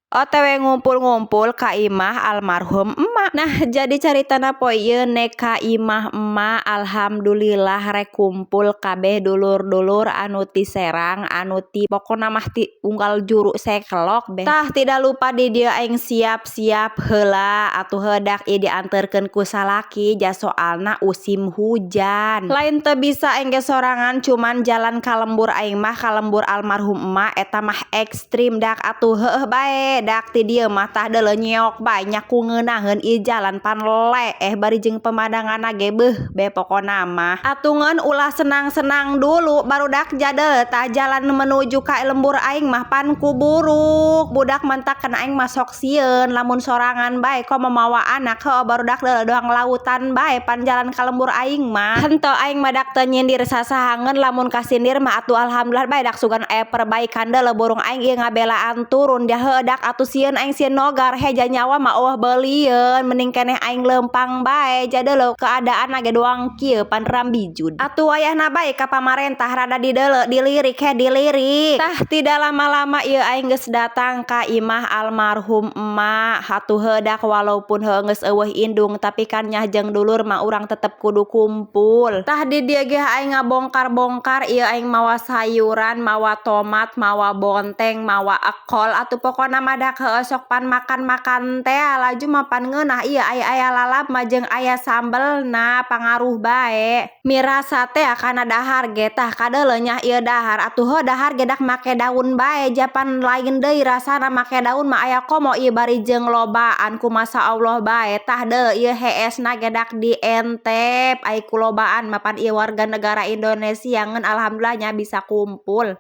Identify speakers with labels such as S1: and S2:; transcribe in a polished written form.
S1: OTW ngumpul-ngumpul ka imah almarhum emak. Nah, jadi caritana poe ieu nek ka imah emak, alhamdulillah rek kumpul kabeh dulur-dulur anu ti Serang, anu ti pokona mah ti unggal juru sekelok beh. Tah, tidak lupa di dieu aing siap-siap heula atuh heudak ieu dianterkeun ku salaki, ja soalna usim hujan. Lain teu bisa aing ge sorangan, cuman jalan ka lembur aing mah, ka lembur almarhum emak eta mah ekstrim dak atuh heueuh bae dak ti dieu mah. Tah, deuleu nyeok bae nya ku ngeunaheun ieu jalan pan leeh bari jeung pemandanganna ge beuh be pokona mah. Atuh ngeun ulah senang-senang dulu, barudak. Jadeu tah jalan menuju ka lembur aing mah pan ku buruk budak, mantakan aing mah sok sieun lamun sorangan bae komo mawa anak. Heueuh, barudak, deuleu doang lautan bae pan jalan ka lembur aing mah. Henteu, aing mah dak teu nyindir sasaha, ngeun lamun kasindir mah atuh alhamdulillah bae dak sugan aya perbaikan. Deuleu burung aing ieu ngabelaan turun dia. Heueuh, dak atuh sieun aing, sieun nogar heja, nyawa mah eueuh beulieun, mending keneh aing leumpang bae. Jadeuleu keadaan ge doang kieu pan rambijud. Atuh wayahna bae ka pamarentah rada dideuleu, dilirik he, dilirik. Tah, tidak lama-lama ieu aing geus datang ka imah almarhum emak. Atuh heudak walaupun heueuh geus eueuh indung, tapi kan nyah jeung dulur mah urang tetep kudu kumpul. Tah, di dieu ge aing ngabongkar-bongkar ieu aing mawa sayuran, mawa tomat, mawa bonteng, mawa ekol, atuh pokona mah dak heueuh sok pan makan-makan teh laju mah pan ngeunah ieu aya-aya lalap mah jeung aya sambelna, pangaruh bae mirasa teh kana dahar ge. Tah, kadeuleu nyah ieu dahar atuh heuh dahar ge dak make daun bae, japan lain deui rasana make daun mah aya komo ieu bari jeung lobaan ku Allah bae. Tah, deuleu ieu heesna ge dak dientep ai kulobaan mah pan ieu warga negara Indonesia, ngeun alhamdulillah nya bisa kumpul.